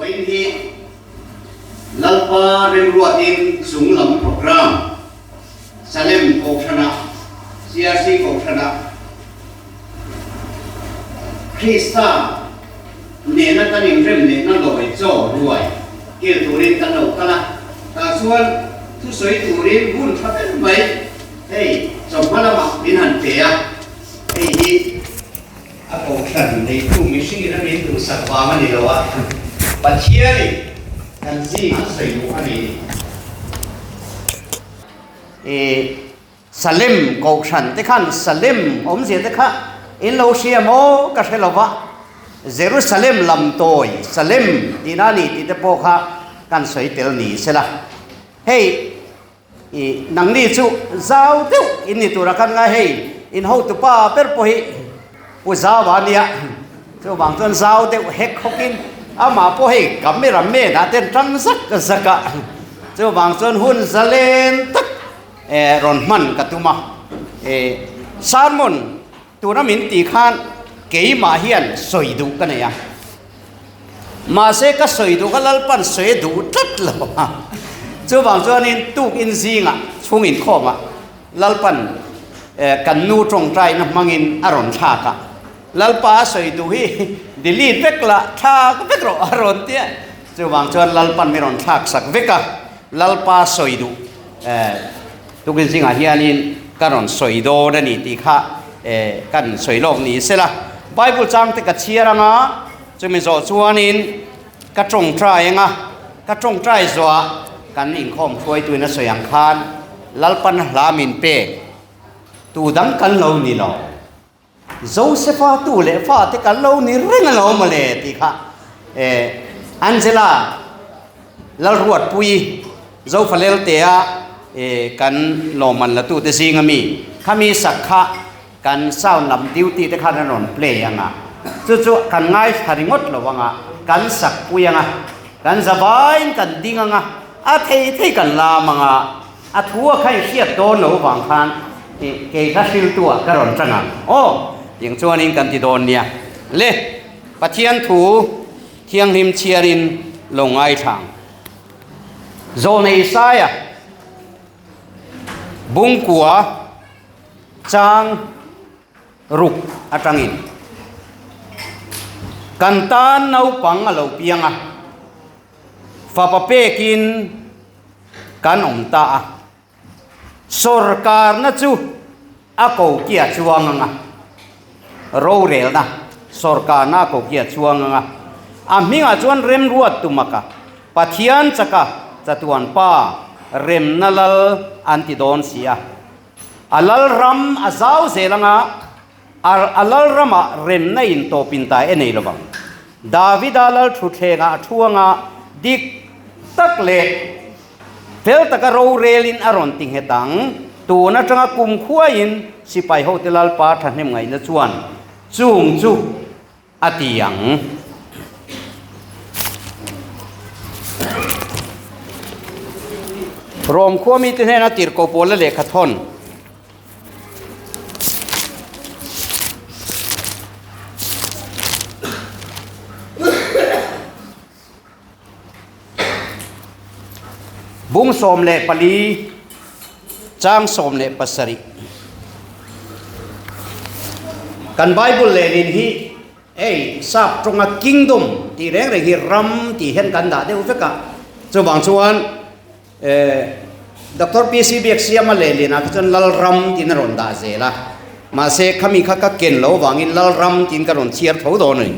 Vawiin hi Lalpa remruatin chung lam programme Salem Kohhranah, CRC Kohhranah, Krista nena kan inrem lehna lawi chaw ruai kil turin kan lo kal a, tah chuan thusawi turin hun tha ber mai hei chawhma lamah min han pe a, hei hi a kohhran neitu mihringin a min duhsak vang a ni lo a, Pathianin kan zingah sawi duh a ni. Salem kohhran te khan Salem awmzia te kha in lo hria maw ka hre lo va, Jerusalem lam tawi Salem tihna a ni tih te pawh kha kan sawi tel ni sela. Hei i nangni chu zau deuh in ni tura khan ngai hei in hotupa ber pawh hi Pu Zau a nia, chuvang chuan zau deuh hek hawkin amah pawh hei camera man ah ten tang zak zak a, chuvang chuan hun zalen tak rawn hman ka tum a, sermon tuna min tih khan keimah hian sawi duh ka nei a, mahse ka sawi duh kha Lalpan sawi duh tlat lo a, chuvang chuanin tukin zingah chhung inkhawmah Lalpan kan nu tawngtaina hmangin a rawn thlak a, Lalpa a sawi duh hi delete vek la, thlak vek rawh a rawn ti a, chuvang chuan Lalpan mi rawn thlak sak vek a, Lalpa sawi duh tukin zingah hianin ka rawn sawi dawn a ni tih kha kan sawi lawk ni sela. Bible changte ka chhiar anga chumi zawh chuanin ka tawngtai anga ka tawngtai zawhah kan inkhawm hruaituin a sawi ang khan Lalpan hla min pek tu dang kan lo ni lo, Josefa tu leh fa te kan lo ni reng alo mawle tih kha Angela Lalruatpui Zofaleltea kan lawmman la tute zinga mi khami sak kha Kan sound lam duty te khan an rawn play ang a, chu chu kan ngaithla ringawt lo ang a, kan sak pui ang a, kan za vaiin kan ding ang a, a thei thei kan lam ang a, a thu a kha i hriat dawn lo vang khan i kei kha hriltu ah ka rawn tang ang aw tiang chuanin kan ti dawn nia. Le, Pathian thu thianghlim chhiarin lo ngaithla ang. Zawlnei Isaia Bungkua. Chang ruk atangin kan tan naupang a lo piang a, fapa pekin kan awm ta a, sawrkarna chu a kokia chuang ang a, rorelna sawrkarna a kokia chuang ang a, a hmingah chuan remruat tumaka Pathian chaka chatuan pa remna lal an ti dawn si a. A lal ram a zau zel anga a lal ramah remna in tawpin ta e nei lovang. Davida lal thutthlengah a thu anga dik tak leh fel taka rorelin a rawn ti nghet ang. Tun atanga kum khuaiin sipai hote Lalpa thahnem ngaihna chuan chung chu a ti ang. Rom khua mite hnena tirhkoh pawla lehkha thawn. Bung 14 chang 17 Kan Bible lehlin hi hei sap tawnga kingdom tih reng reng hi ram tih hian kan dah deuh vek a, chuvang chuan Doctor PC Biaksiama lehlinah kha chuan Lalram tiin a rawn dah zel a, mahse khami kha ka ken lo vangin Lalram tiin ka rawn chhiar tho dawn a ni.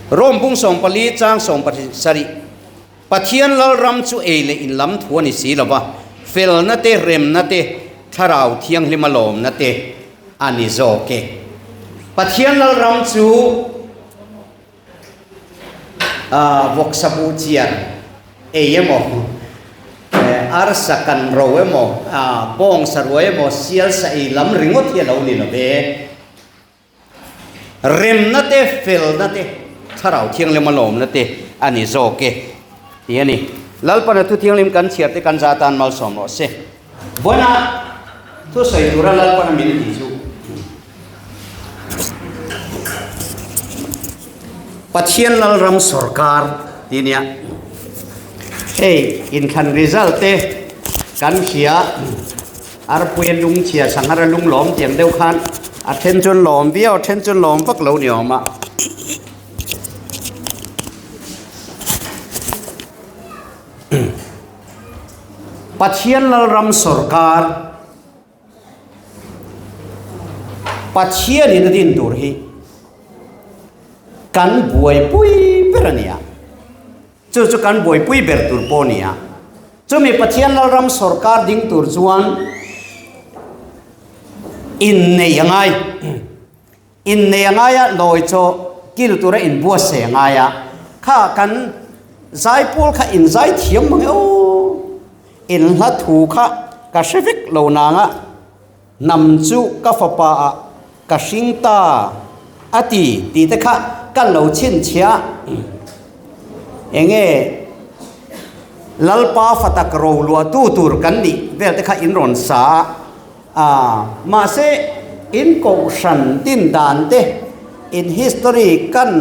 Rome bung 14 chang 17, Pathian Lalram chu ei leh in lam thu a ni si lo va, felna te, remna te, thlarau thianghlima lawmna te a ni zawk e. Pathian Lalram chu vawksa buh chiar ei emaw, arsa kan ro emaw, bawngsa ruai emaw, sialsa ei lam ringawt hi a lo ni lo ve. Remna te, felna te, Thlarau Thianghlim a lawmna te a ni zawk e tih a ni. Lalpana thu thianghlim kan chhiar te kan za tan malsawm rawh se. Vawiina thusawi tura Lalpana min tih chu. Pathian Lalram Sawrkar tih nia. Hei inthlan result te kan hria arpui a lung chhia sanghar a lung lawm tiang deuh khan a then chuan lawm viau a then chuan lawm vak lo ni awm a. Pathian Lalram Sawrkar Pathianin a din tur hi kan buaipui ber a ni a, chu chu kan buaipui ber tur pawh a ni a. Chumi Pathian Lalram sawrkar ding tur chuan innei a ngai. Innei a ngai a, lawi chaw kil tura inbuatsaih a ngai a, kha kan zaipawl kha inzai thiam mang e aw, inhla thu kha ka hre vek lo nang a, hnam chu ka fapa ah ka hring ta a ti tih te kha ka lo chhinchhiah a, enge Lalpa fatak roluahtu tur kan nih vel te kha in rawn sa a. A, mahse in kohhran din dan te, in history kan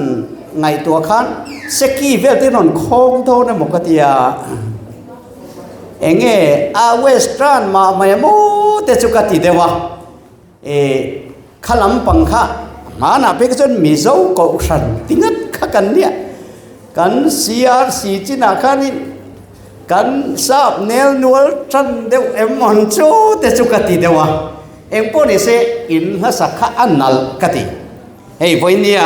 ngaihtuah khan seki vel te rawn khawng dawn emaw ka ti a, enge a western mah mai emaw te chu ka ti deuh a, e kha lampang kha hmanah phei kha chuan Mizo kohhran ti ngat kha kan nia, kan CRC chinah khanin Kan sap nel nual tan deuh em ang chu te chu ka ti deuh a, eng pawh ni se in hmasa kha a nalh ka ti. Hei vawinia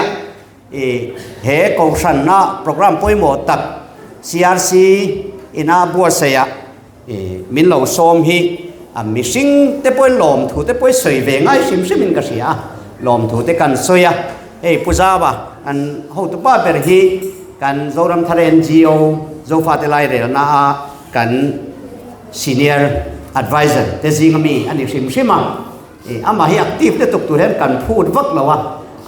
i he kohhranna program pawimawh tak CRC ina buatsaih ah i min lo sawm hi a mihring te pawhin lawmthu te pawhin sawi ve ngai hrim hrim in ka hria a, lawmthu te kan sawi a, hei Pu Zava an hotupa ber hi Kan Zoramthar NGO Zofate Lairelna a kan Senior Adviser te zinga mi a ni hrim hrim a, amah hi active lutuk tur hian kan phut vak lo a,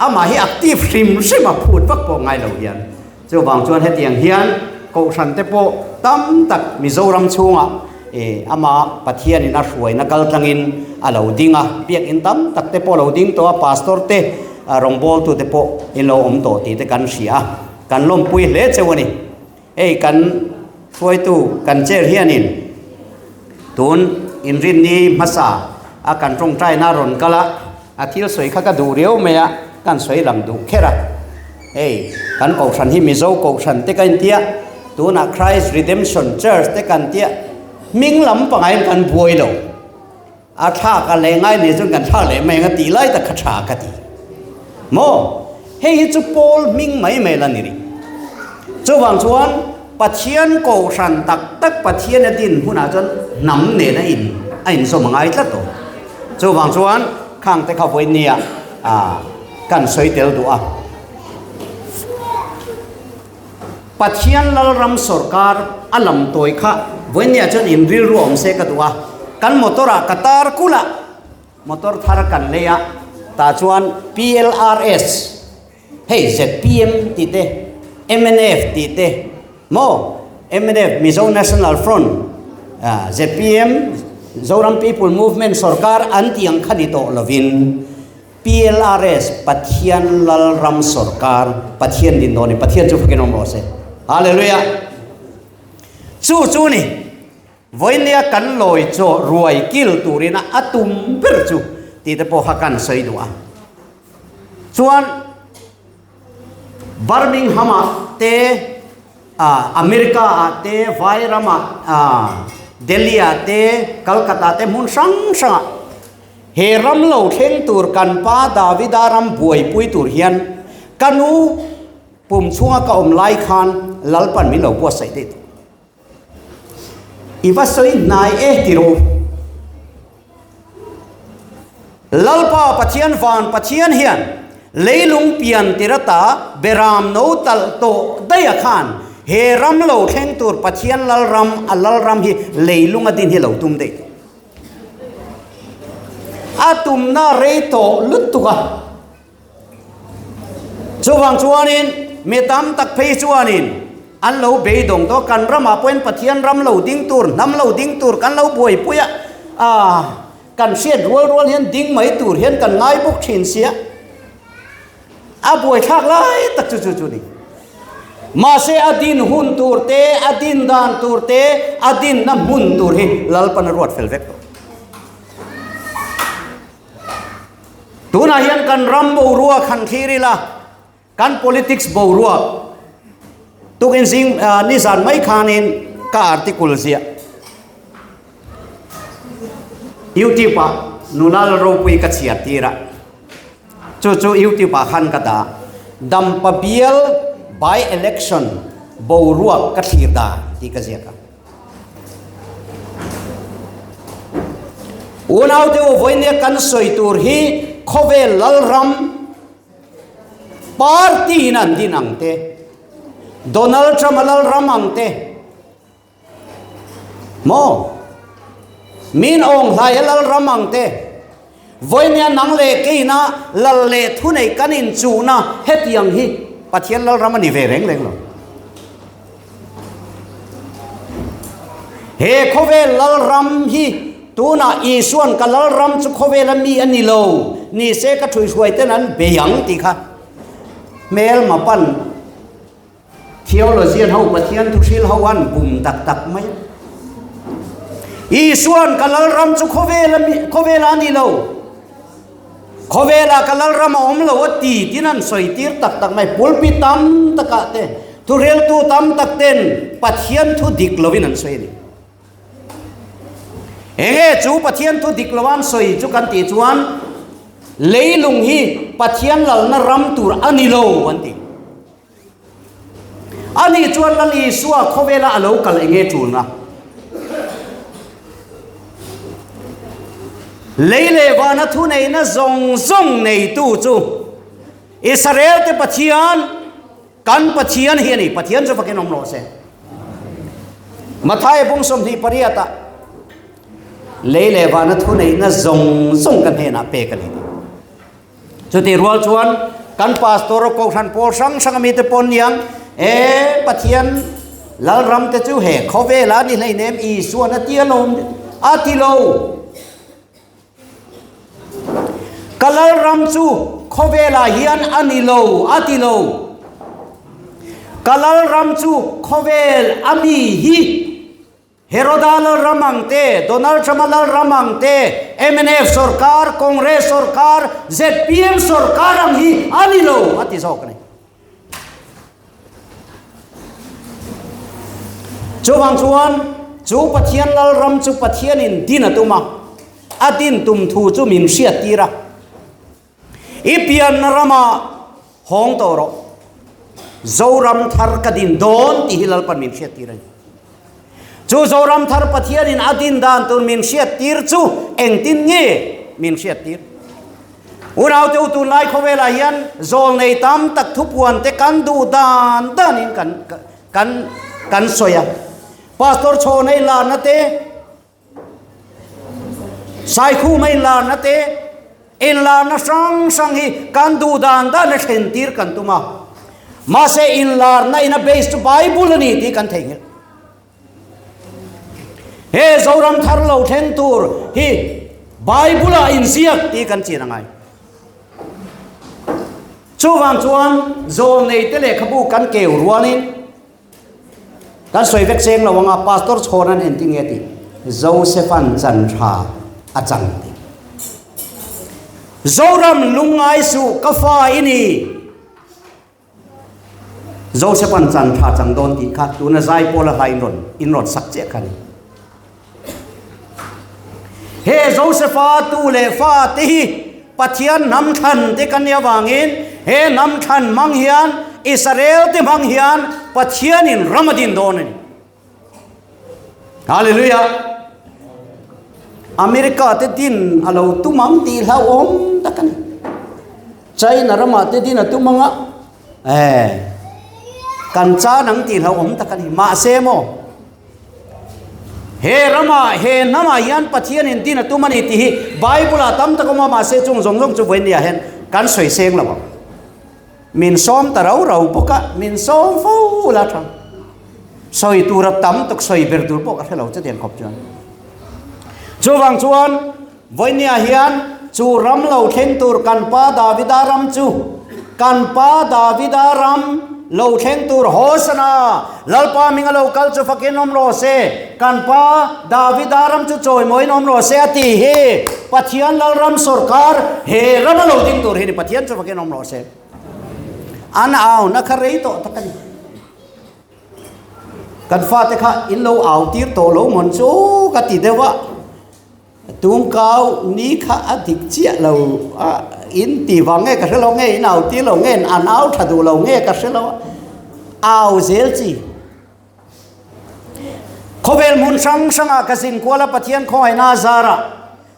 amah hi active hrim hrim a phut vak pawh ngai lo hian. Chuvang chuan hetiang hian Kohhran te pawh tam tak Mizoram chhungah amah Pathianin a hruaina kaltlangin a lo ding a, biakinn tam tak te pawh a lo ding tawh a, Pastor te Rawngbawltute pawh in lo awm tawh tih te kan hria a, kan lawmpui hle cheu a ni. Hei kan hruaitu kan chair hianin tun inrinni hmasa a kan tawngtaina rawn kal a, a thil sawi kha ka duh riau mai a, kan sawi lang duh kher a. Hei kan kohhran hi Mizo kohhran te ka intia, tunah Christ Redemption Church te kan tia, hming lam pangain kan buai lo. A thlak a leh ngai nen chuan kan thlak leh mai ang a tih lai tak kha tha ka ti. Maw? Hei hi chu Paul hming mai mai la ni rih. Chuvang chuan Pathian kohhran tak tak Pathian a din hunah chuan hnam nen a in a inzawm a ngai tlat aw. Chuvang chuan khang te kha vawinia kan sawi tel duh a. Pathian Lalram sawrkar a lam tawi kha vawinia chuan in rilru awm se ka duh a, kan motor ah ka tar kulh a, motor thar kan lei a, tah chuan PLRS hei zpm tih te, mnf tih te maw mnf Mizo National Front zpm Zoram People Movement sawrkar an tih ang kha ni tawh lovin PLRS Pathian Lalram Sawrkar Pathian din dawn i Pathian chu fakin awm rawh se. Hallelujah! Chu chu ni vawinia kan lawi chaw ruai kil turin a a tum ber chu tih te pawh kha kan sawi duh a. Chuan Birmingham ah te America ah te Vairam ah Delhi ah te Calcutta ah te hmun hrang hrang ah He ram lo thleng tur kan pa Davida ram buaipui tur hian ka nu pum chhunga ka awm lai khan Lalpan min lo buatsaih daih tawh. I va sawi hnai e ti rawh u. Lalpa Pathian van Pathian hian leilung pian tirata beram no talh tawh daih a khan he ram lo thleng tur Pathian Lalram a Lalram hi leilung a din hi lo tum daih tawh. A tumna rei tawh lutuk a. Chuvang chuanin mi tam tak phei chuanin an lo beidawng tawh. Kan ramah pawhin Pathian ram lo ding tur, hnam lo ding tur kan lo buaipui a. Aaa kan hriat rual rual hian ding mai tur hian kan ngai bawk thin sia. A buaithlak lai tak chu chu chu ni. Mahse a din hun tur te, a din dan tur te, a dinna hmun tur hi Lalpan a ruat fel vek tawh. Tunah hian kan ram boruak han thlir ila, kan politics boruak tukin zing nizan mai khanin ka article ziah YouTube ah nula Lalropui ka chhiar tir a, chu chu YouTube ah khan ka dah. Dampa bial by election boruak ka thlir dan tih ka ziak a. Unaute u vawinia kan sawi tur hi khawvel lalram party in an din ang te, Donald Trump a lalram ang te, maw? Min Aung Hlai a lalram ang te, vawinia nang leh keina lal leh thunei kan inchuhna hetiang hi Pathian lalram a ni ve reng reng lo. He khawvel lalram hi tunah Isuan ka lalram chu khawvela mi a ni lo, ni se ka ṭhuihruai ten an bei ang tih kha hmelma pan theologian ho Pathian thuhril ho an bum tak tak mai a. Isuan ka lalram chu khawvela mi khawvela a ni lo. Khawvelah ka lalram a awm lo a ti tin an sawi tir tak tak mai. Pulpit tam takah te, thureltu tam tak ten Pathian thu dik lovin an sawi a ni. Enge chu Pathian thu dik lo an sawi chu kan tih chuan leilung hi Pathian lalna ram tur a ni lo an ti. Ani chuan Lal Isua khawvela a lo kal enge tulna? Lei leh vana thuneihna zawng zawng neitu chu Israel-te Pathian, kan Pathian hi a ni. Pathian chu fakin awm rawh se. Mathaia bung 28 ah lei leh vana thuneihna zawng zawng ka hnenah pek a ni. Chutih rual chuan kan pastor kohhran pawl hrang hrang ami te pawn niang e Pathian Lalram te chu he khawvela ni hleinem Isuan a ti alawm a ti lo. Ka Lalram chu khawvelah hian a ni lo a ti lo. Ka Lalram chu khawvel a mi hi Heroda Lalram ang te, Donald Trump-a Lalram ang te, mnf sorkar, Congress sorkar, zpm sorkar ang hi a ni lo a ti zawk a ni. Chuvang chuan chu Pathian Lalram chu Pathianin din a tum a, a din tum thu chu min hriattir a. I pianna ramah hawng tawh rawh. Zoram thar ka din dawn tih hi Lalpan min hriattir a ni. Chu Zoram thar Pathianin a din dan tur min hriattir chu engtin nge min hriattir? Unaute u tunlai khawvelah hian zawlnei tam tak thupuan te kan duh dan danin kan kan kan sawi a. Pastor chhawnei larna te, Saikhuma inlarna te, inlarna hrang hrang hi kan duh dan dan a thlen tir kan tum a. Mahse inlarna in a base chu Bible a ni tih kan theihnghilh. He Zoram thar lo thleng tur hi Bible ah inziak tih kan chin a ngai. Chuvang chuan zawlneite lehkhabu kan keu rualin Kan sawi vek cheng lo anga Pastor chhawn an entir nge tih Josephan chan tha a chang tih. Zoram lungngai suh ka fa i ni. Josephan chan tha chang dawn tih kha tuna zai pawl a hla in rawn in rawn sak chiah kha ni. He Josepha tu leh fa te hi Pathian hnam thlan te kan nih avangin he hnam thlan hmang hian Israel te hmang hian Pathianin ram a din dawn a ni. Hallelujah! America te din a lo tum ang tih hlauhawm tak a ni. China ramah te din a tum ang a, eh, kan chan ang tih hlauhawm tak a ni. Mahse maw? He ramah, he hnamah hian Pathianin din a tum a ni tih hi Bible-ah tam tak awm a, mahse chung zawng zawng chu vawiin niah hian kan sawi seng lo ang. Min sawm ta rau rau bawk a, min sawm fo la tha. Sawi tura tam tak sawi ber tur pawh ka hre lo chutiang khawp chuan. Chuvang chuan vawiin niah hian chu ram lo thleng tur kan pa Davida ram chu kan pa Davida ram. lo thleng tur Hosana! Lalpa hminga lo kal chu fakin awm rawh se, kan pa Davida ram chu chawimawiin awm rawh se a tih hi Pathian Lalram sawrkar he rama lo ding tur hi ni Pathian chu fakin awm rawh se. An auna kha rei tawh tak a ni. Kan fate kha in lo au tir tawh lo mawn chu ka ti deuh a. Tungkau ni kha a dik chiah lo a, in ti vang nge ka hre lo nge, in au tir lo nge, an au tha duh lo nge ka hre lo a, au zel chi. Khawvel hmun hrang hrangah ka zin kual a, Pathian khawngaihna a zar a,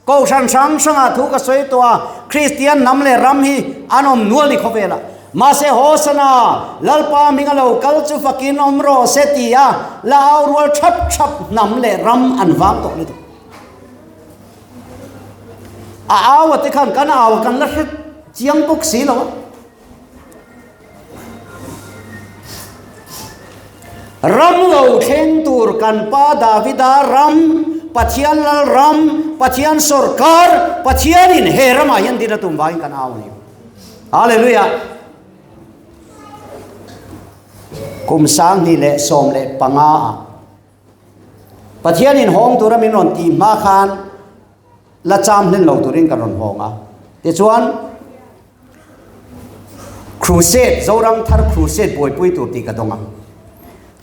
Kohhran hrang hrangah thu ka sawi tawh a, Kristian hnam leh ram hi an awm nual ni khawvelah. Mahse Hosana, Lalpa hming a lo kal chu fakin awm rawh se ti a, la au rual thap thap hnam leh ram an vang tawh lutuk. A au a te khan kan au a kan la hre chiang bawk si lo a. Ram lo thleng tur kan pa Davida ram, Pathian lal ram, Pathian sawrkar, Pathianin he ramah hian din a tum vangin kan au a ni. Hallelujah! Kum 2015 ah Pathianin hawng tura min rawn tih hma khan la cham hlen lo turin kan rawn hawng a. Tichuan, Crusade, Zoram Thar Crusade buaipui tur tih ka dawng a.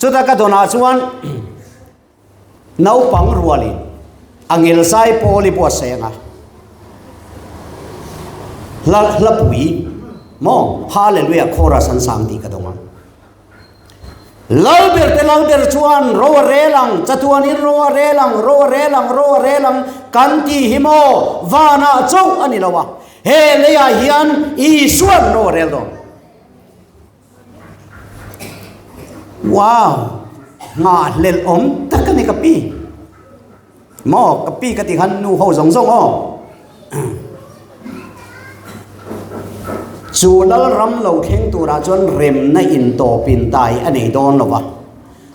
Chuta ka dawnah chuan naupang rualin a ngel zai pawl i buatsaih ang a. Hla hlapui maw Hallelujah chorus an sang tih ka dawng a. Lalber te lalber chuan ro a rel ang, chatuanin ro a rel ang, ro a rel ang, ro a rel ang kan tih hi maw vanah chauh a ni lo a, he leiah hian Isua'n ro a rel dawn. Wow! Nghahhlelh awm tak a ni ka pi. Maw ka pi ka ti khan nu ho zawng zawng aw. Chu Lalram lo thleng turah chuan remna intawpin tai a nei dawn lo va.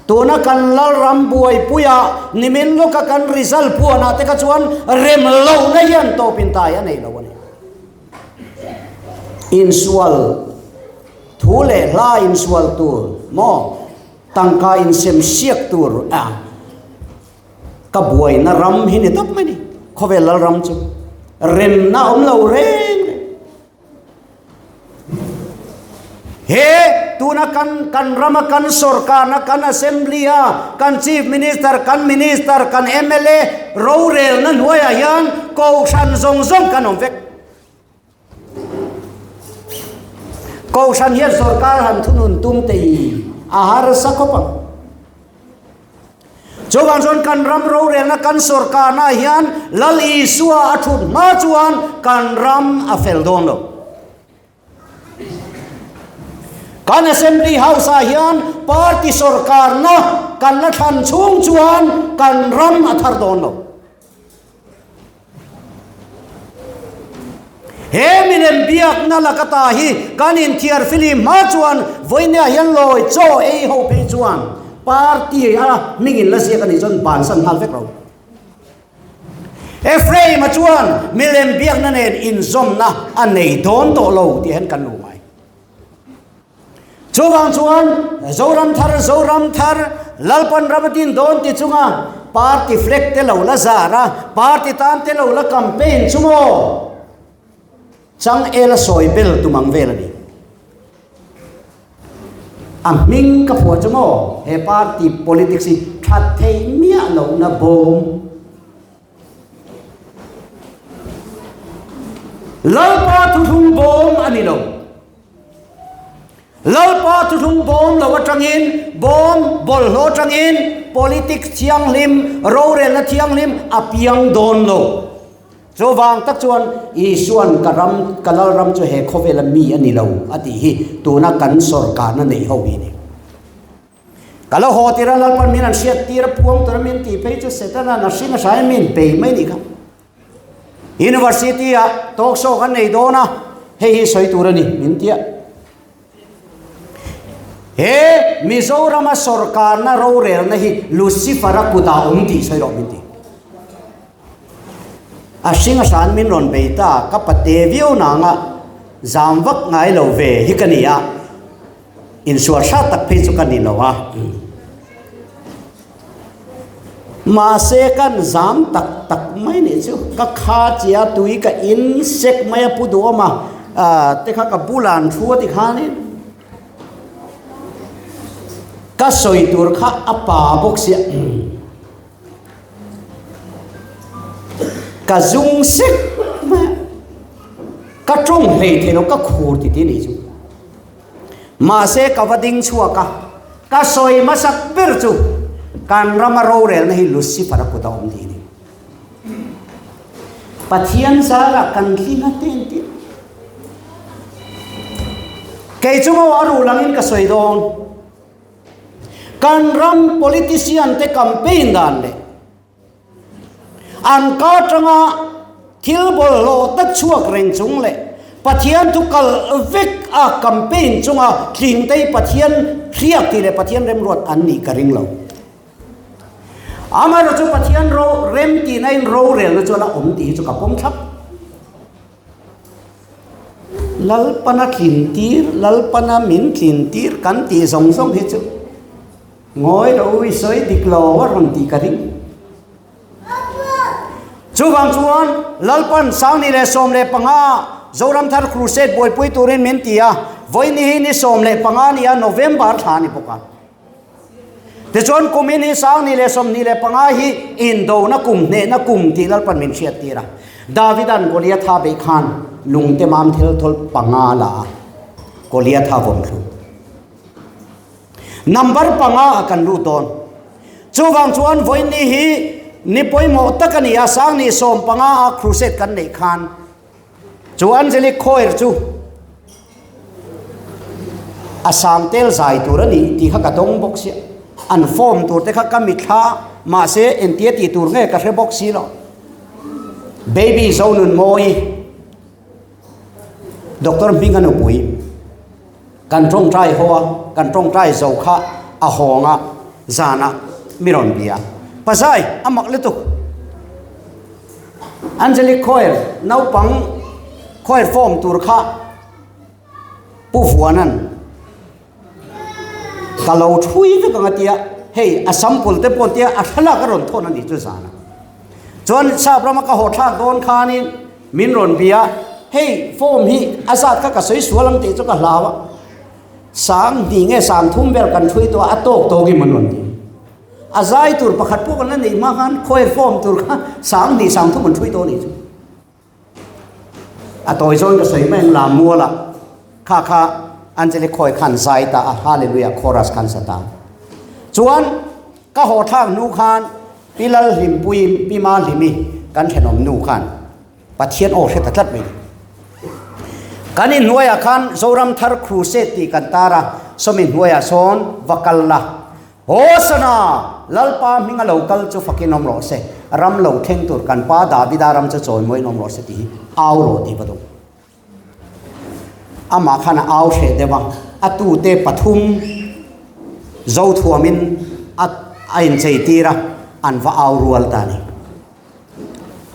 Tuna kan Lalram buaipuia nimin lawka kan result puanah te kha chuan rem lohna hian tawpin tai a nei lo a ni. Insual thu leh hla insual tur maw tangka insem siak tur a Ka buaina ram hi ni tawp mai ni. Khawvel lal ram chu remna awm lo reng reng. He tuna kan kan rama kan sorkarna kan assembly a kan chief minister kan minister kan mla rorelna hnuaiah hian kohhran zawng zawng kan awm vek. Kohhran hian sorkar han thunun tum te hi a harsa khawp ang. Chuvang chuan kan ram rorelna kan sorkarna hian Lal Isua a thut hma chuan kan ram a fel dawn lo. Kan Assembly House ah hian party sorkarna kan la thlan chhung chuan kan ram a thar dawn lo. He milem biakna laka ta hi kan inthiar filim hma chuan vawinia hian lawi chaw ei ho phei chuan party a hmingin la ziak a nih chuan bansan nghal vek lo. Ephraim-a chuan milem biakna nen inzawmna a nei dawn tawh lo tih hian kan lu ngai. Chuvang chuan Zoram Thar, Zoram Thar, Lalpan ram a din dawn ti chunga party flag te lo la zar a, party tan te lo la campaign chu maw? Changel a sawi bel tum ang vel a ni. A hming ka phuah chu maw he party politics hi that theih miah lohna bawm. Lalpa thuthlung bawm a ni lo. Lalpa thuthlung bawm lo atangin, bawm bawlhhlawh atangin politics thianghlim, rorelna thianghlim a piang dawn lo. Chuvang tak chuan Isua'n ka ram, ka Lalram chu he khawvela mi a ni lo a tih hi tuna kan sawrkarna neih ho hi a ni. Ka lo haw tir a, Lalpan min an hriat tir a, puang tura min tih phei chu Setana'n a hring a hrain min bei mai nih kha. University ah talk show kan nei dawn a, hei hi sawi tur a ni min tia. He Mizorama sawrkarna rorelna hi Lucifer-a kutah awm tih sawi rawh min ti. A hring a hran min rawn bei ta, ka pate viau nanga zam vak ngai lo ve hi ka ni a. Insual hrat tak phei chu ka ni lo a. Mahse kan zam tak tak mai nih chu ka kha chia tui ka in sek mai a pu duhawm a te kha ka bulah an thu a ti khanin ka sawi tur kha a pa bawk sia ka zung sek mai a ka tawng hlei thei lo ka khur ti ti nih chu. Mahse ka va ding chhuak a, ka sawi hmasak ber chu kan rama rorelna hi Lucifer a kut a awm tih a ni. Pathian zarah kan hlim a te an ti a. Kei chu maw a ruh langin ka sawi dawn. Kan ram politician te campaign dan leh An ka atanga thil bawlhhlawh tak chhuak reng chung leh Pathian thu kal vek a campaign chunga tlingtei Pathian hriak tih leh Pathian remruat an nih ka ring lo. Amaherawh chu Pathian ro rem tihna in rorelna chuan a awm tih hi chu ka pawm thlap. Lalpana tlintir, Lalpana min tlintir kan tih zawng zawng hi chu Ngawi lo i sawi dik lo a rawn tih ka ring. Chuvang chuan Lalpan 2015 Zoramthar Crusade buaipui turin min ti a, vawiin hi ni 15 ni a November thla a ni bawk a. Tichuan kumin hi 2025 hi indona kum hnehna kum tih Lalpan min hriattir a. Davida'n Goliatha beih khan lungte mam thil thawl panga la a, Goliatha vawmthlu. Number panga ah kan lut dawn. Chuvang chuan vawiin ni hi ni pawimawh tak a ni a, Sangni 15 a crusade kan neih khan chu Angelic Choir chu a sang tel zai tur a ni tih kha ka dawng bawk sia. An form tur te kha ka mithla mahse entia tih tur nge ka hre bawk si lo. Baby Zonunmawi. Doctor Hminga nupui kan tawngtai ho a, kan tawngtai zo kha a hawng a, zanah mi rawn bia. Pazai, a mak lutuk. Angelic Choir naupang choir form tur kha Pu Vuana'n ka lo thui vek ang a tia, hei a sample te pawh an tia a thlalak a rawn thawn a nih chu zanah. Chuan sap rama ka haw thlak dawn khanin min rawn bia, hei form hi a zat kha ka sawi sual ang tih chu ka hlau a, sang hnih nge sang thum vel kan thui tawh a, a tawk tawk in mawn rawn ti. A zai tur pakhat pawh kan la neih hma khan khawi form tur kha sang hnih sang thum an thui tawh a nih chu. A tawi zawn ka sawi mai ang lam mual a, kha kha Angelic khawi khan zai ta a, Hallelujah chorus khan sa ta. Chuan ka haw thlak hnu khan Pi Lalhlimpuii, Pi Mahlimi kan thenawm nu khan Pathian aw hre ta tlat mai ni. Kan inhnuaiah khan Zoram Thar Crusade tih kan tar a, sawmi hnuaiah sawn va kal la, Hosana! Lalpa hminga lo kal chu fakin awm rawh se, ram lo thleng tur kan pa Davida ram chu chawimawiin awm rawh se tih hi au rawh tih va duh. Amah khan a au hreh deuh a, a tute pathum Zothuamin a a inchei tir a, an va au rual ta a ni.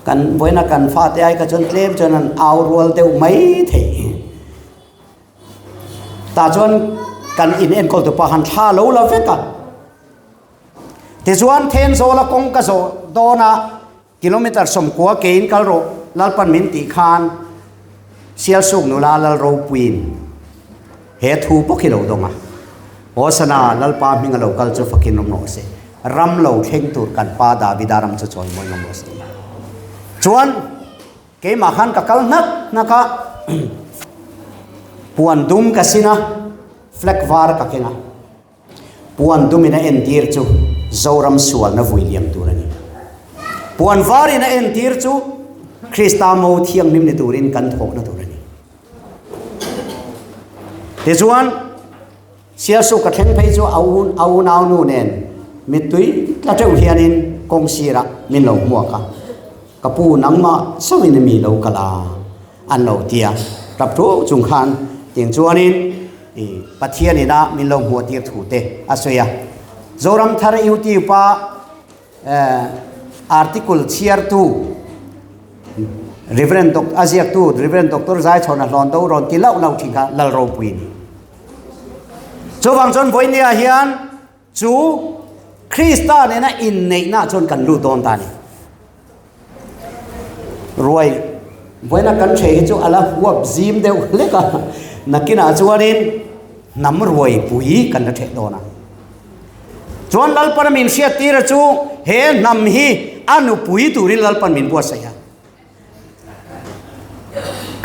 Kan vawiina kan fate ai kha chuan tlem chuan an au rual deuh mai thei. Tah chuan kan in enkawl tu pa han thla lo la vek a. Tichuan Thenzawla kawng ka zawh dawn a kilometer 90 kein kal rawh Lalpan min tih khan Sialsuk nula Lalropuiin he thu bawk hi lo dawng a. Hosana Lalpa hming a lo kal chu fakin awm rawh se. Ram lo thleng tur kan pa Davida ram chu chawimawi awm rawh se. Chuan Keimah khan ka kal hnak hnak a, puan dum ka sin a, flag var ka keng a. Puan dumin a entir chu Zoram sualna vui liam tur a ni. Puan varin a entir chu Krista mo thianghlim ni turin kan thawhna tur a ni. Tichuan, Sialsuk ka thleng phei chu a un a unaunu nen mittui tla teuh hianin kawng sirah min lo hmuak a, Ka pu nangmah chauhin a mi lo kal a an lo ti a, tap thu chung khan tiang chuanin i Pathian ina min lo hmuah tir thu te a sawi a. Zoramthar YouTube a article chhiartu Reverend a ziaktu Reverend Doctor Zaichhawna Hlawnto rawn ti lauh lauh thin kha Lalropui a ni. Chuvang chuan vawinia hian chu Krista nena inneihna chuan kan lut dawn ta a ni. Ruai vawiina kan ṭhei hi chu a la huap zim deuh hlek a, nakinah chuanin hnam ruaipui kan la ṭheh dawn a. Chuan Lalpana min hriattira chu he hnam hi a nupui turin Lalpan min buatsaih a.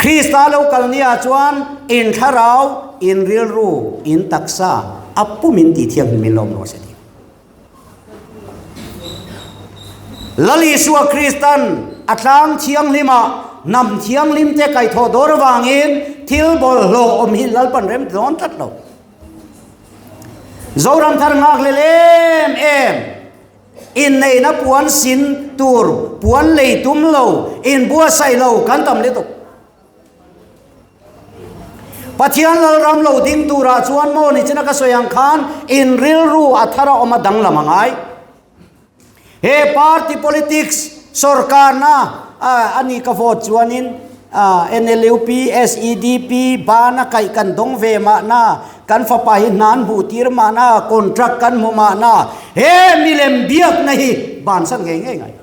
Krista lo kal nia chuan in thlarau, in rilru, in taksa a pumin tih thianghlim min lawm rawh se ti. Lal Isua Kristan a tlang thianghlima hnam thianghlim te kaihthawh dawr avangin thil bawlhhlawh awm hi Lalpan rem dawn tlat lo. Zoram thar nghak lel em em. Inneihna puan sin tur puan lei tum lo, inbuatsaih lo kan tam lutuk. Pathian Lalram lo ding turah chuan maw nichina ka sawi ang khan in rilru a thar a awm a danglam a ngai. He party politics sorkarna a ni ka vote chuanin NLUP, SEDP bana kaih kan dawng ve mahna, kan fapa hi hna an hmuh tir mahna, contract kan hmu mahna, he milem biakna hi bansan ngei ngei ngai.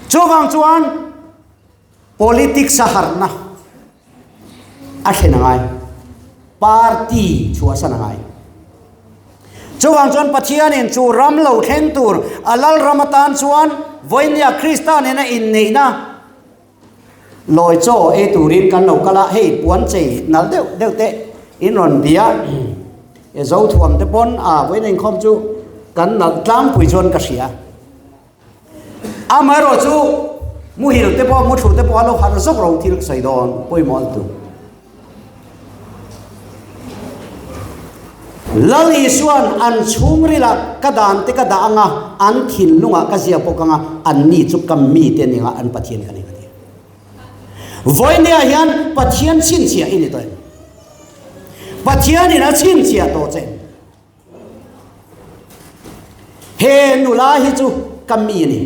Chuvang chuan politics a harhna a thlen a ngai, party chhuahsan a ngai. Chuvang chuan Pathianin chu ram lo thleng tur a lal ram atan chuan vawinia Krista nena inneihna lawi chaw ei turin kan lo kal a, hei puan chei nalh deuh deuh te in rawn bia e zo thuam te pawn a vawiin inkhawm chu kan nalh tlangpui chuan ka hria. Amaherawh chu muhil te pawh muthlu te pawh a lo harh zawk ro thil sawi dawn pawimawh an tum. Lal Isuan an chhungrilah ka dan te ka dah anga an thinlungah ka zia bawk anga an ni chu ka mite ning a an Pathian ka ning a ti. Vawinia hian Pathian chhinchhiah i ni tawh em? Pathianin a chhinchhiah tawh che em? He nula hi chu ka mi a ni,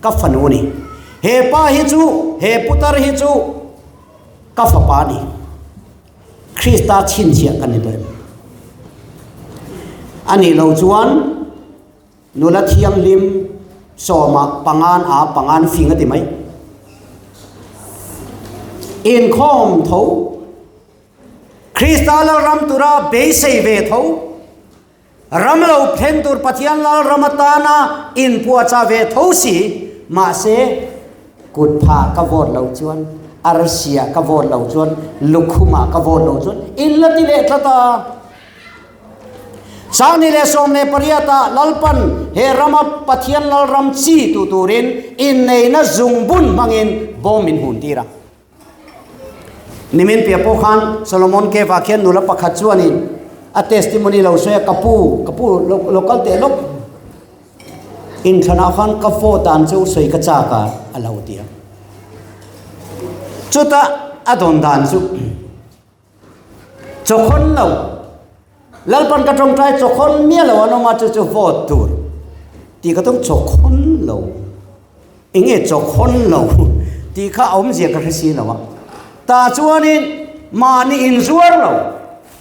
ka fanu a ni. He pa hi chu, he putar hi chu ka fapa a ni. Krista chhinchhiah kan ni tawh em? A nih loh chuan nula thianghlim sawma pangan a pangan fing a ti mai. Inkhawm tho. Krista Lalram tura beisei ve tho, ram lo phen tur Pathian Lalram atana inpuahchah ve tho si, mahse kutphah ka vote loh chuan, arsia ka vote loh chuan, lukhumah ka vote loh chuan in la ti leh tlat a. Sangni leh 18 ah Lalpan he rama Pathian Lalram chi tu turin inneihna zungbun hmangin bawm min hun tir a. Nimin piah pawh khan Solomon Cave ah khian nula pakhat chuanin a testimony lo sawi a, ka pu, ka pu lo kal teh lawk, inthlanah khan ka vote dan chu sawi ka chak a, a lo ti a. Chutah a dawn dan chu chawkhawn lo, Lalpan ka tawngtai chawkhawn miah lo an awm a, chu chu vote tur tih ka tum chawkhawn lo. Eng nge chawkhawn lo tih kha a awmzia ka hre si lo a. Tah chuanin mahni inzuar lo,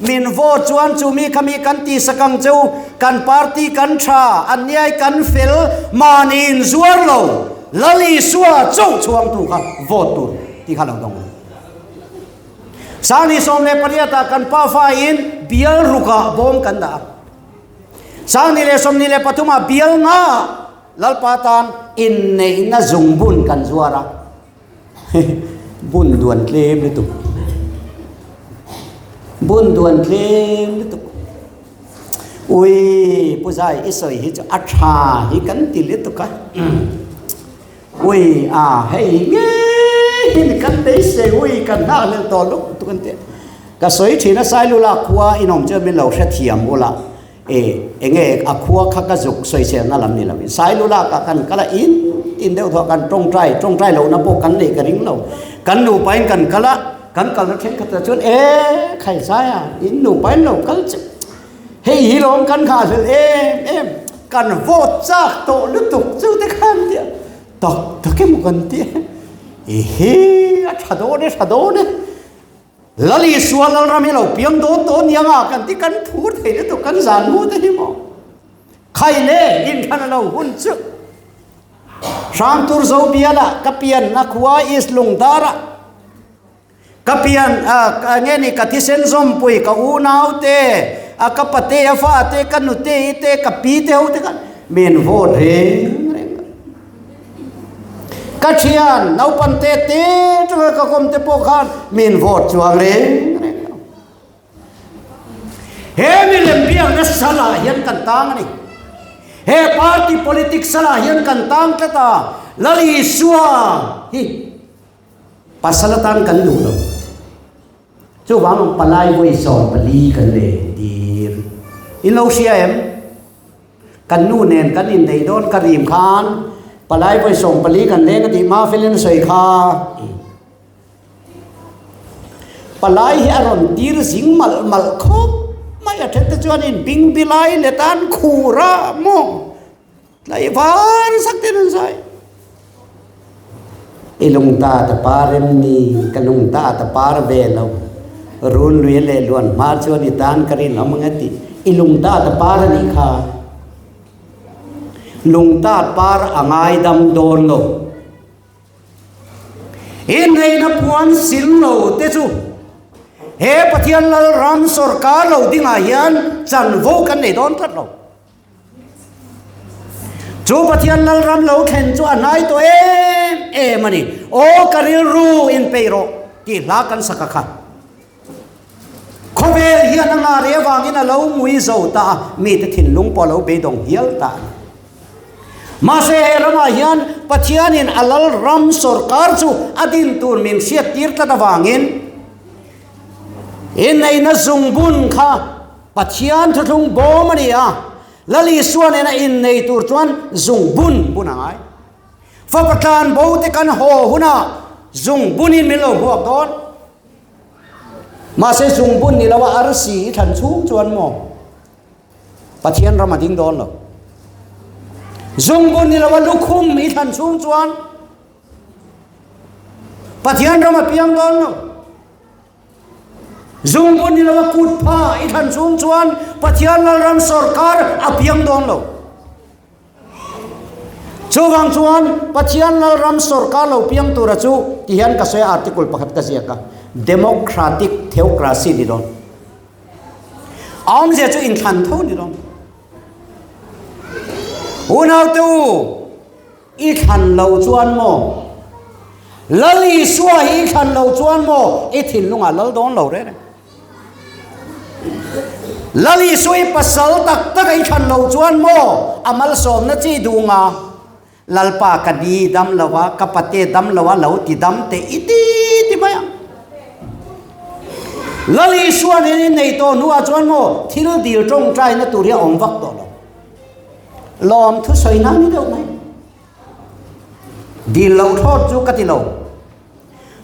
min vote chuan chumi kha mi kan tihsak ang che u, kan party kan tha, an niai kan fel, mahni inzuar lo, Lal Isua chauh chhuangtu kha vote tur tih kha lo dawng a ni. Sangni 18 ah kan pafa in bial rukah bawm kan dah a. Sangni leh 23 ah bial nga ah Lalpa tan inneihna zungbun kan zuar a, bun duan tlem lutuk, bun duan tlem lutuk. Ui, Pu Zai i sawi hi chu a tha hi kan ti lutuk a. Ui, a hei ngei hi ni kan beisei, ui kan nghak hlel tawh lutuk an ti. Ka sawi thin a Sailula khua inawm chuan min lo hrethiam ula. E, enge a khua kha ka zuk sawiselna lam ni lovin Sailu lakah kan kal a, in tin deuh thawh kan tawngtai, tawngtai lohna pawh kan neih ka ring lo. Kan nupain kan kal a, kan kalna thenkhatah chuan e Khaisaia, in nupain lo kal che, hei hi lawm kan nghahhlelh em em, kan vote chak tawh lutuk chu te khan tia tak tak emaw kan ti e, ehe a tha dawn e, tha dawn e. Lal Isua Lalram hi lo piang dawn dawn nia nga kan ti kan phur thei lutuk kan zan mu te hi maw. Khai le inthlan a lo hun chu. Hrangtur zo biala ka pian a khua East Lungdara ka pian a nge ni ka thisen zawmpui ka unau te a ka pate a fa te ka nute i te ka pi te ho te khan min vote reng reng a. Ka thian naupang te te tanga ka kawm te pawh khan min vote chuang reng reng lo. He milem biakna salah hian kan tang a ni. He party politics salah hian kan tang tlat a, Lal Isua hi pasal atan kan duh lo. Chuvang ang palai vawi 14 kan len tir. In lo hria em? Kan nu nen kan inneih dawn ka rim khan palai vawi 14 kan leng a tih Mafelin a sawi kha. Palai hi a rawn tir zing malh malh khawp mai a then te chuanin bingbi lai let an khur a maw tlai var zak ten an zai. I lungta ta par em ni ka lungta ta par ve lo run lui leh luan hma chuan i tan ka rinawm ang a ti i lungta ta par a nih kha lungta par a ngaidam dawn lo. Inneihna puan sil lo te chu he Pathian Lalram sawrkar lo dingah hian chanvo kan nei dawn tlat lo. Chu Pathian Lalram lo thlen chu a hnai tawh em em a ni. Aw ka rilru inpeih rawh tih hla kan sak a kha. Khawvel hian a ngah reh avangin a lo ngui zo ta a, mite thinlung pawh a lo beidawng hial ta a ni. Mahse he ramah hian Pathianin a lal ram sawrkar chu a din tur min hriattir tlat avangin inneihna zungbun kha Pathian thuthlung bawm a ni a, Lal Isua nena innei tur chuan zungbun bun a ngai. Fapa tlanbo te kan haw hunah zungbunin min lo hmuak dawn. Mahse zungbun ni lo a arsi i thlan chhung chuan maw Pathian ram a ding dawn lo. Zungbun ni lo a lukhum i thlan chhung chuan Pathian ram a piang dawn lo. Zungbun ni lo a kut pha i thlan chhung chuan Pathian Lalram sawrkar a piang dawn lo. Chuvang chuan Pathian Lalram sawrkar lo piang tura chu ti hian ka sawi a article pakhat ka ziak a, Democratic Theocracy ni dawn. A awmzia chu inthlan tho ni dawn. Unaute u, i thlan lo chuan maw? Lal Isua hi i thlan lo chuan maw i thinlungah lal dawn lo reng reng. Lal Isua i pasal tak tak a i thlan lo chuan maw a malsawmna chi duh nga? Lalpa ka ni dam lo a, ka pate dam lo a lo ti dam teh i ti ti mai ang. Lal Isua nen i nei tawh hnuah chuan maw thil dil tawngtaina tur hi a awm vak tawh lo. Lawm thusawi nan ni deuh mai. Dil loh thlawt chu ka ti lo.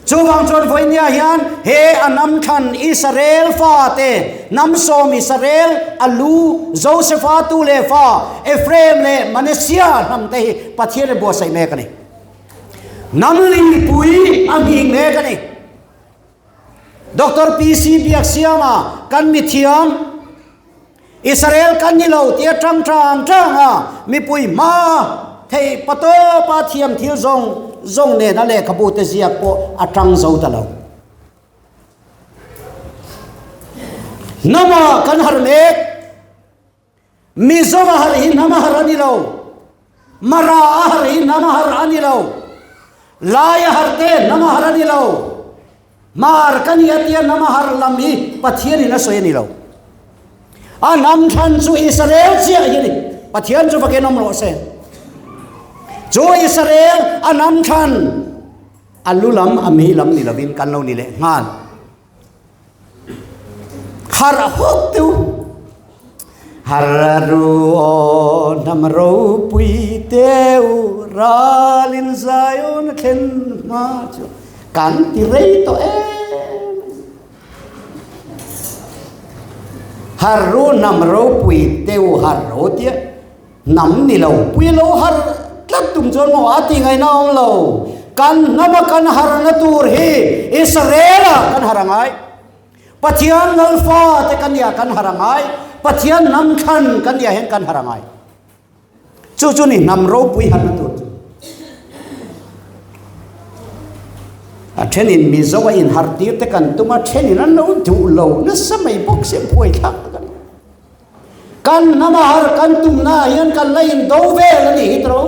Chuvang chuan vawinia hian he a hnam thlan Israel fate, hnam sawm Israel, a lu Josefa tu leh fa Ephraim leh Manasseh hnam te hi Pathian in buatsaih mek a ni. Hnam lipui a nghing mek a ni. Doctor PC Biaksiama kan mithiam Israel kan ni lo tia tang tang tang a mipui hma thei patawpa thiam thil zawng zawng nen a lehkhabu te ziak pawh a tang zo ta lo. Hnama kan har mek. Mizo a har hi hnam a har a ni lo. Mara a har hi hnam a har a ni lo. Lai a har te hnam a har a ni lo. Hmar ka ni a tia hnam a har lam hi Pathianin a sawi a ni lo. A hnam thlan chu Israel chiah hi a ni. Pathian chu fakin awm rawh se. Chu Israel a hnam thlan a lu lam a mei lam ni lovin kan lo ni leh nghal. Harh hawk deuh. Harh ru aw hnam ropui teu ralin Zion a thlen hma chu kan ti rei tawh em. Harh ru hnam ropui teu harh ro tia hnam ni lo pui lo harh tlat tum chuan maw a ti ngaihna awm lo. Kan hnama kan harhna tur hi Israel-a kan harh a ngai. Pathian lal fate kan nia kan har a ngai, Pathian hnam thlan kan nia hian kan har a ngai. Chu chu ni hnam ropui harna tur chu. A thenin Mizo a inharh tir te kan tum a, thenin an lo duh lo nasa mai bawk se buaithlak tak a ni. Kan hnam a har kan tumna ah hian kan la indo vel a ni hi tawh.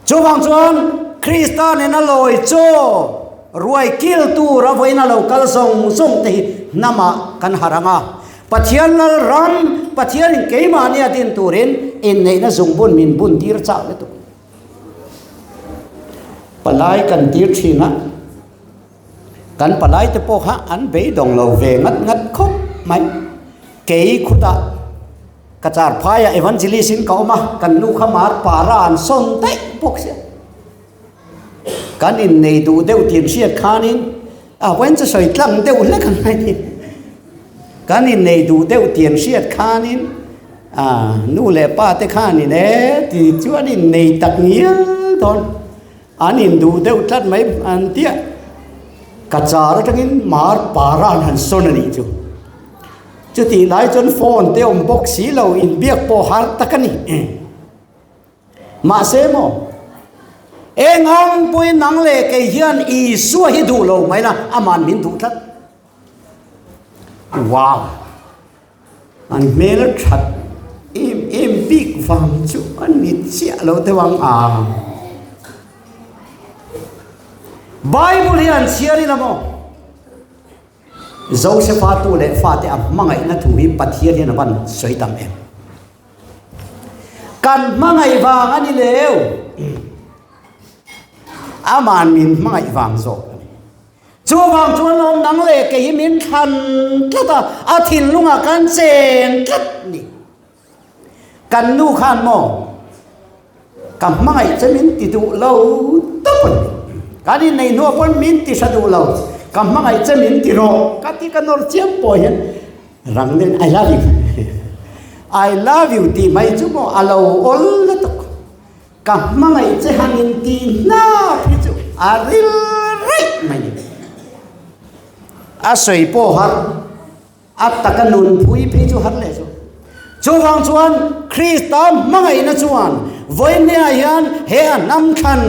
Chuvang chuan Krista nena lawi chaw ruai kil tur a vawiin a lo kal zawng zawng te hi hnamah kan harh ang a. Pathian lal ram, Pathianin keimahni a din turin inneihna zungbun min bun tir chak lutuk. Palai kan tir thin a, kan palai te pawh kha an beidawng lo ve ngat ngat khawp mai. Kei khutah Ka char phaiah evangelist in ka awm a, kan nu kha mar para an sawn daih bawk sia. Kan innei duh deuh tih an hriat khanin a vawiin chu sawi tlang deuh hlek ang mai ni. Kan innei duh deuh tih an hriat khanin a nu leh pa te khanin e ti chuan innei tak ngial dawn an induh deuh tlat mai an tia. Ka char atangin mar para an han sawn a nih chu. Chutih lai chuan phone te awm bawk si lo, inbiak pawh har tak a ni. Mahse maw, eng ang pawhin nang leh kei hian Isua hi duh lo mai la, aman min duh tlat. Wow! An hmel a that em em bik vang chu a ni chiah lo deuh ang a. Bible hi an chhiar ila maw? Josefa tu leh fate a hmangaihna thu hi Pathian hian a van sawi tam em? Kan hmangaih vang a ni leu. Aman min hmangaih vang zawk a ni. Chuvang chuan lawm nang leh kei hi min thlan tlat a, a thinlungah kan chen tlat ni. Kan nu khan maw ka hmangaih che min ti duh lo tawp a ni. Kan innei hnuah pawn min ti hra duh lo, ka hmangaih che min ti rawh ka ti ka nawr chiam pawh hian rang nen I love you I love you tih mai chu maw a lo awl lutuk. Ka hmangaih che han in ti hnap hi chu a ril raih mai ni. A sawi pawh har. A taka nunpui phei chu har leh chu. Chuvang chuan Krista hmangaihna chuan vawinia hian he a hnam thlan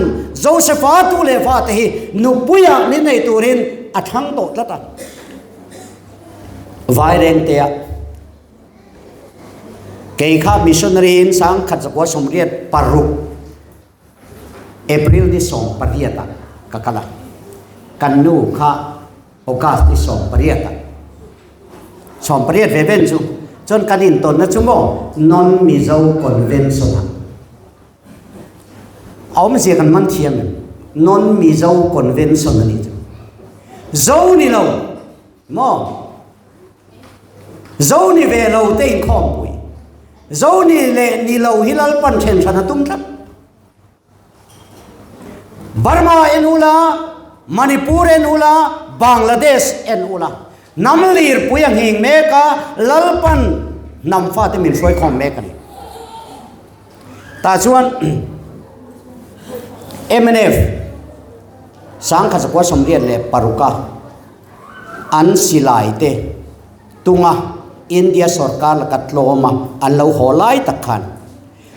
Josefa tu leh fate hi nupuiah min nei turin a thlang tawh tlat a. Vairengtea kei kha missionary in 1986 April ni 18 ah ka kal a, kan nu kha August ni 18 ah 18 ve ven chu chuan kan intawnna chu maw Non Mizo Convention ah a awmzia kan man thiam em? Non Mizo Convention a nih chu. Zo ni lo maw? Zo ni ve lo te inkhawmpui. Zo ni leh ni lo hi Lalpan then hran a tum tlat. Burma en ula, Manipur en ula, Bangladesh en ula. Hnam lirpui a nghing mek a, Lalpan hnam fate min hruai khawm mek a ni. Tah chuan mnf 1986 a an silai te tunga India sorkar laka tlawma an lo haw lai tak khan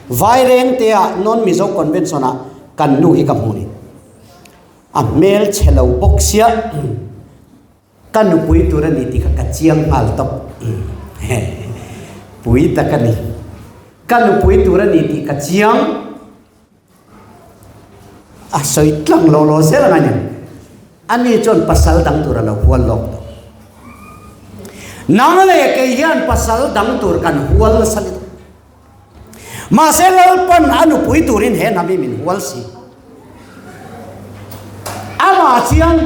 Vairengte ah Non-Mizo Convention ah kan nu hi ka hmu ni. A hmel chhe lo bawk sia ka nupui tur a ni tih kha ka chiang nghal tawp. Pui tak a ni. Ka nupui tur a ni tih ka chiang. A sawi tlang lo lo zel ang a ni. Ani chuan pasal dang tur a lo hual lawk tawh. Nang leh kei hian pasal dang tur kan hual nasa lutuk. Mahse Lalpan a nupui turin he hnam hi min hual si. Amah chiang,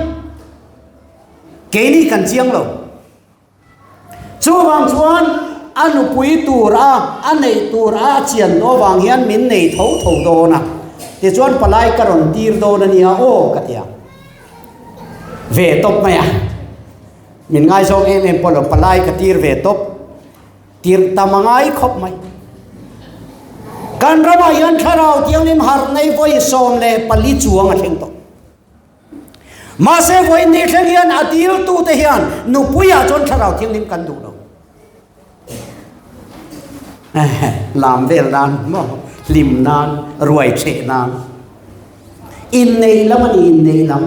keini kan chiang lo. Chuvang chuan a nupui tur a, a neih tur a a chian tawh avang hian min nei tho tho dawn a, tichuan palai ka rawn tir dawn a nia aw ka ti a. Ve tawp mai a, min ngaizawng em em pawh lo, palai ka tir ve tawp, tir tam a ngai khawp mai. Kan ramah hian thlarau thianghlim harh nei vawi 14 chuang a thleng tawh. Mahse vawiin ni thleng hian a diltute hian nupuiah chuan Thlarau Thianghlim kan duh lo. Lam vel nan maw, hlim nan, ruai cheh nan. Inneih lam a ni, inneih lam.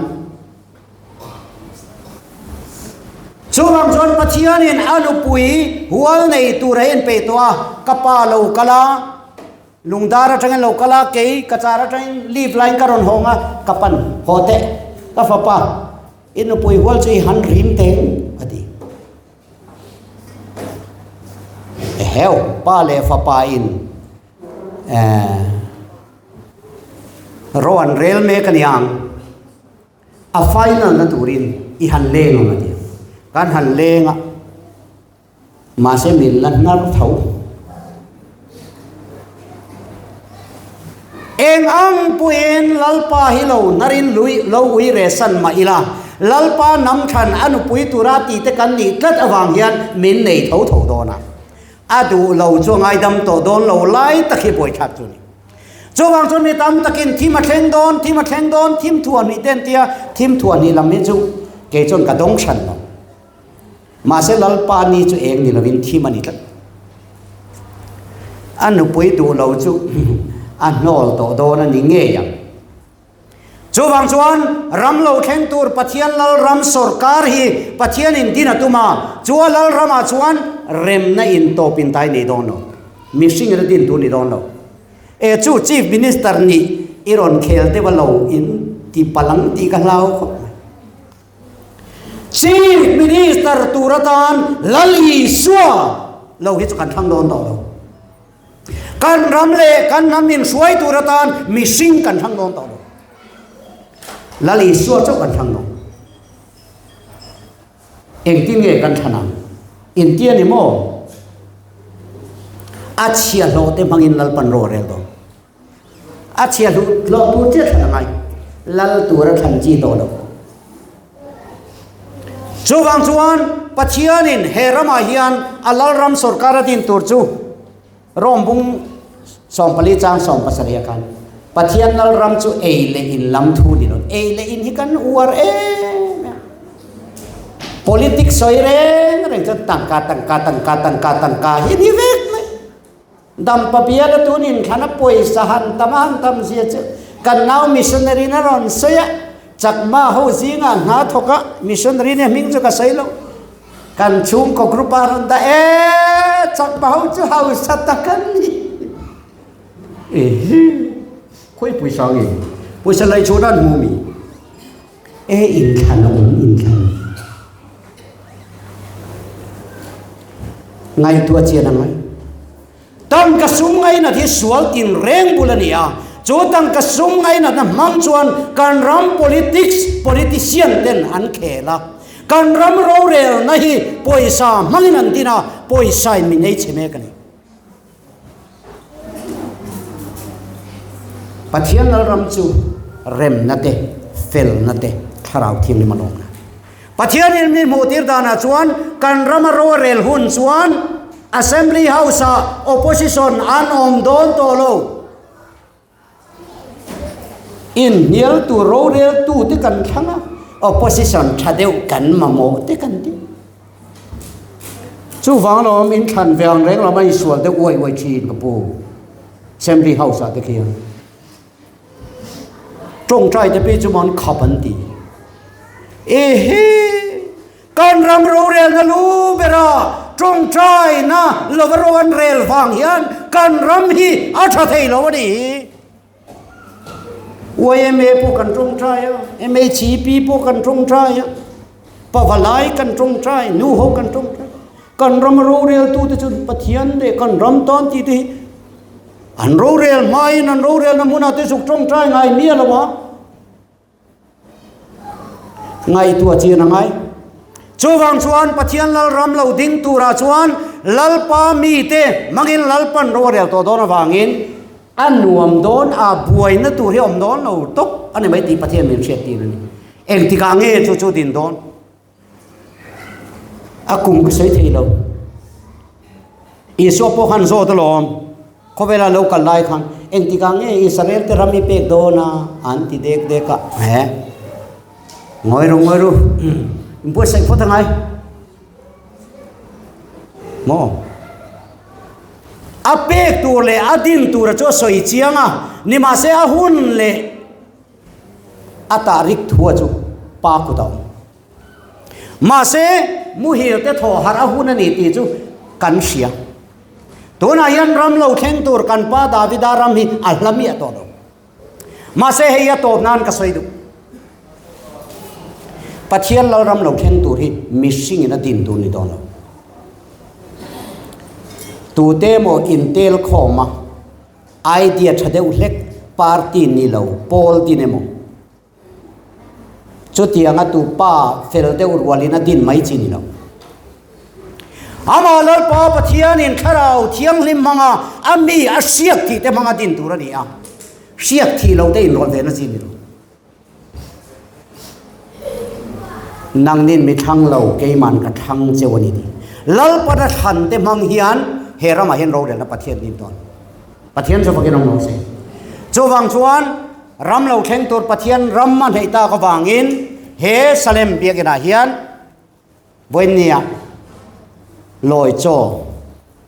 Chuvang chuan Pathianin a nupui hual nei tur a inpeih tawh a, ka pa lo kal a, Lungdar atangin lo kal a, kei ka car atangin leave line ka rawn hawng a, ka pan haw teh, ka fapa, i nupui hual chu i han rim teng, a ti. Eheu, pa leh fapa in eh ro an rel mek a niang. A final na turin i han leng ang a ti. Kan han leng a, mahse min la hnar tho. Eng ang puiin Lalpa hi lo hnarin lui lo ui re san mah ila, Lalpa nam than a nupui tura tih te kan nih tlat avang hian min nei tho tho dawn a. A duh lo chu a ngaidam tawh dawn lo lai tak hi buaithlak chu a ni. Chuvang chuan mi tam takin thim a thleng dawn, thim a thleng dawn, thim thuah hnih te an ti a, thim thuah hnih lam hi chu kei chuan ka dawng hran lo. Mahse Lalpa ni chu eng ni lovin thim a ni tlat. A nupui duh lo chu a hnawl tawh dawn a ni ngei ang. Chuvang chuan ram lo thleng tur Pathian Lalram sawrkar hi Pathianin din a tum a, chu a Lalramah chuan remna in tawp in tai nei dawn lo. Mihring in a din tur ni dawn lo. E chu Chief Minister nih i rawn khel deuh a lo in ti palang tih ka hlau khawp mai. Chief Minister tur atan Lal Isua lo hi chu kan thlang dawn tawh lo. Kan ram leh kan hnam in hruai tur atan mihring kan thlang dawn tawh lo. Lal Isua chauh kan thlang dawn. Engtin nge kan thlan ang? Inti a ni maw? A chhiahhlawh te hmangin Lalpan ro a rel dawn. A chhiahhlawh tur chiah thlan a ngai. Lal tura thlan chi tawh lo. Chuvang chuan Pathianin he ramah hian a Lalram sawrkar a din tur chu Rome bung 14 chang 17 khan Pathian Lalram chu ei leh in lam thu ni lo. Ei leh in hi kan uar em em. Politics sawi reng reng chuan tangka tangka tangka tangka tangka hi ni vek mai. Dampa biala tun inthlan a pawisa han tam a han tam zia chu kan nau missionary in a rawn sawi a, Chakma ho zingah hna thawk a, missionary nia hming chu ka sawi lo, kan chhungkaw group ah a rawn dah e, Chakma ho chu hausa tak an ni. Ehe, khawi pawisa nge? Pawisa laih chhuah dan hmu mi? E inthlan a awm inthlan. Ngaihtuah chian a ngai. Tangka sum ngainat hi sual tin reng bul a ni a, chu tangka sum ngainatna hmang chuan kan ram politics politician ten an khel a, kan ram rorelna hi pawisa hmangin an din a, pawisain min ei chhe mek a ni. Pathian Lalram chu remna te, felna te, Thlarau Thianghlim a lawmna. Pathianin mi hmuhtir danah chuan kan rama ro a rel hun chuan Assembly House-ah opposition an awm dawn tawh lo. Inhnialtu roreltu te kan thlang a, opposition tha deuh kan mamawh te kan ti. Chuvang lawm inthlan ve ang reng lawm a insual deuh uai uai thin ka pu. Assembly House ah te khian. Tawngtai te pi chu mawn khap an ti. Ehe! Kan ram rorelna lu bera tawngtaina lova ro an rel vang hian kan ram hi a tha thei lo a ni hi. YMA pawh kan tawngtai a, MHEP pawh kan tawngtai a, Pavalai kan tawngtai, nu ho kan tawngtai. Kan ram roreltute chu Pathian leh kan ram tan tih te hi an rorel hmain an rorelna hmunah te zuk tawngtai ngai miah lo a. Ngaihtuah chian a ngai. Chuvang chuan Pathian Lalram lo ding turah chuan Lalpa mite hmangin Lalpan ro a rel tawh dawn avangin a nuam dawn a, buaina tur hi a awm dawn lo tawp a ni mai tih Pathian min hriattir a ni. Engtikah nge chu chu din dawn? A kum ka sawi thei lo. Isua pawh khan zawt alawm. Khawvela lo kal lai khan engtikah nge Israel te ram i pek dawn a? An ti dek dek a. He. Ngawi ru, ngawi ru. In buatsaih phawt a ngai. Maw? A pek tur leh a din tura chu a sawi chiang a, nimahse a hun leh a tahrik thua chu pa kut a awm. Mahse, muhil te thawh harh a hun a ni tih chu kan hria. Tunah hian ram lo thleng tur kan pa Davida ram hi a hla miah tawh lo. Mahse, hei a tawp nan ka sawi duh. Pathian Lalram lo thleng tur hi mihringin a din tur ni dawn lo. Tute emaw intel khawm a, idea tha deuh hlek party ni lo pawl din emaw, Chutianga tu pa fel deuh rualin a din mai chi ni lo. Amah Lalpa Pathianin Thlarau Thianghlim hmanga a mi a hriak thih te hmanga din tur a ni a, hriak thih lo te inrawlh ve na chi ni lo. Nangnin mi thlang lo, keiman ka thlang cheu a ni tih. Lalpan a thlan te hmang hian he ramah hian rorelna Pathian din dawn. Pathian chu fakin awm lo se. Chuvang chuan ram lo thleng tur Pathian ram a hneih tak avangin he Salem biakinah hian vawiinnia lawi chaw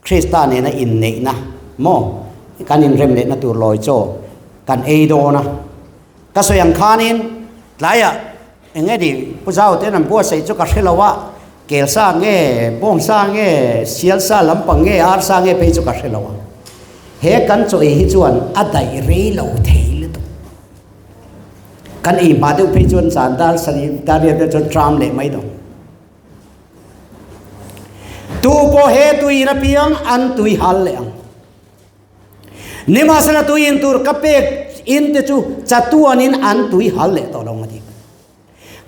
Krista nena inneihna maw kan inrem lehna tur lawi chaw kan ei dawn a. Ka sawi ang khanin tlaiah eng nge ni Pu Zau ten an buatsaih chu ka hre lo a, kel sa nge, bawng sa nge, sial sa lampang nge, ar sa nge phei chu ka hre lo a. He kan chaw ei hi chuan a daih rei lo thei lutuk. Kan ei hma deuh phei chuan zan dar sarih dar riat vel chuan tram leh mai dawn. Tu pawh he tui in apiang an tui hal leh ang. Nimahsela tui in tur ka pek in te chu chatuanin an tui hal leh tawh lo a ti.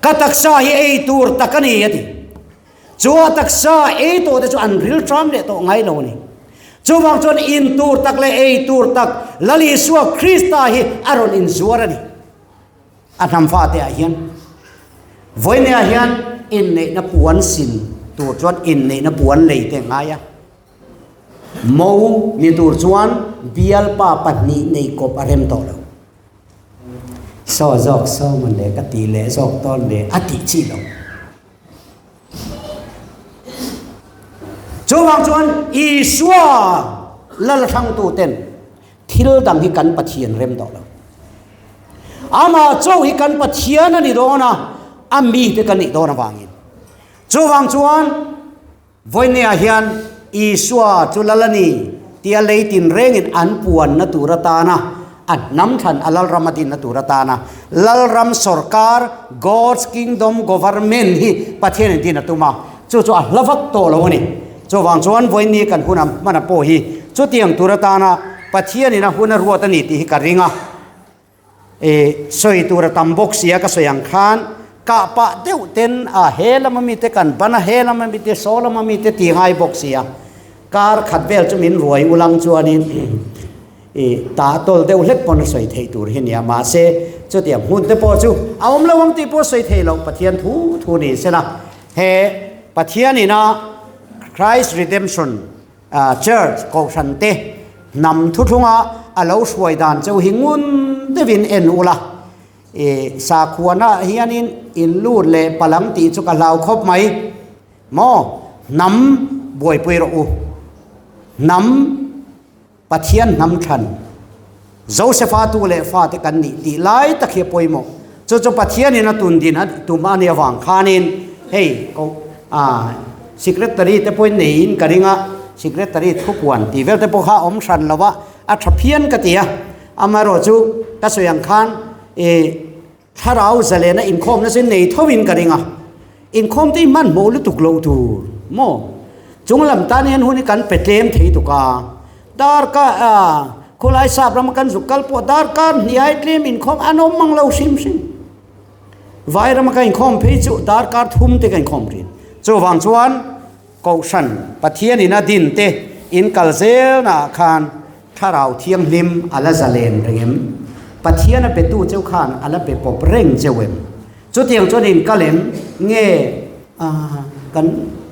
Ka taksa hi ei tur tak a ni a ti. Chu a taksa ei tawh te chu an ril ṭam leh tawh ngai lo a ni. Chuvang chuan in tur tak leh ei tur tak Lal Isua Krista hi a rawn inzuar a ni. A hnam fate ah hian vawineah hian inneihna puan sin tur chuan inneihna puan lei te a ngai a. Mo ni tur chuan bialpa pahnih nei kawp a rem tawh lo. Saw zawk saw mawn le ka ti leh zawk tawn le a tih chi lo. Chuvang chuan Isua lal hrangtu ten thil dang hi kan Pathian rem tawh lo. Amah chauh hi kan Pathian a ni dawn a, a mite kan nih dawn avangin. Chuvang chuan Vawineah hian Isua chu lal a ni tia lei tinrengin an puanna tur atana a hnam thlan a lalram a dinna tur atana lalram sawrkar, God's Kingdom Government, hi Pathianin din a tum a, chu chu a hla vak tawh lo a ni. Chuvang chuan vawiini kan hun a hmana pawh hi chutiang tur atana Pathianin a hun a ruat a ni tih hi ka ring a. I sawi tur a tam bawk sia ka sawi ang khan kah pah deuh ten a he lama mite kan ban a he lama mite saw lama mite ti ngai bawk sia kar khat vel chu min ruai ulang chuanin i tah tawl deuh hlek pawn a sawi theih tur hi nia mahse chutiang hmun te pawh chu a awm lo ang tih pawh sawi thei loh Pathian thu thu ni sela he Pathian ina Christ Redemption Church kohhran te hnam thuthlunga a lo hruai dan cheu hi ngun deuhin en ula, i sakhuana hianin in lut leh palang tih chu ka hlau khawp mai maw, hnam buaipui rawh u, hnam Pathian hnam thlan Josepha tu leh fate kan nih tih lai tak hi a pawimawh, chu chu Pathianin a tun din a tum a nih avang khanin hei ko secretary te pawhin neiin ka ring a, secretary thupuan tih vel te pawh kha a awm hran lo a, a tha phian ka ti a, amaherawhchu ka sawi ang khan ih Thlarau zalena inkhawmna chu nei tho in ka ring a, inkhawm te hi hmanhmawh lutuk loh tur maw? Chung lam tan hian hun hi kan pe tlem thei tuk a, darkar ah khawlai sap rama kan zuk kal pawh darkar hniai tlem inkhawm an awm mang lo hrim hrim. Vai rama ka inkhawm phei chu darkar thum te ka inkhawm thin. Chuvang chuan Kohhran Pathianin a din te in kal zelnaah khan Thlarau Thianghlim a la zalen reng em? Pathian a betu cheu khan a la be pawp reng cheu em? Chutiang chuan in kal em? Nge kan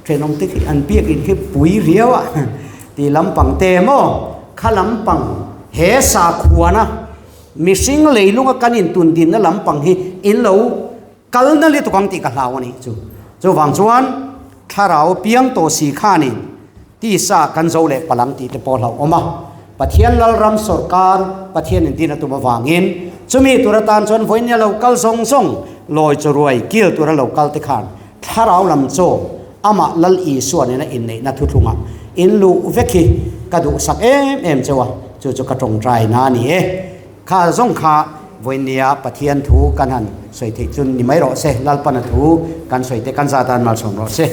thenawm te khi an biak in khi pui riau a ti lampang te maw? Kha lampang he sakhuana mihring leilunga kan intundinna lampang hi in lo. Kal na lutuk ang tih ka hlau a nih chu. Chuvang chuan thlarau piang tawh si khanin tisa kan zo leh palang tih te pawh hlauh awm a. Pathian Lalram sawrkar Pathianin din a tum avangin chumi tur atan chuan vawinia lo kal zawng zawng lawi chaw ruai kil tura lo kal te khan thlarau lam chaw amah Lal Isua nena inneihna thuthlungah in luh vek hi ka duhsak em em cheu a, chu chu ka tawngtai na a ni e. Kha zawng kha vawinia Pathian thu kan han sawi theih chu ni mai rawh se, Lalpana thu kan sawi te kan zat a an malsawm rawh se.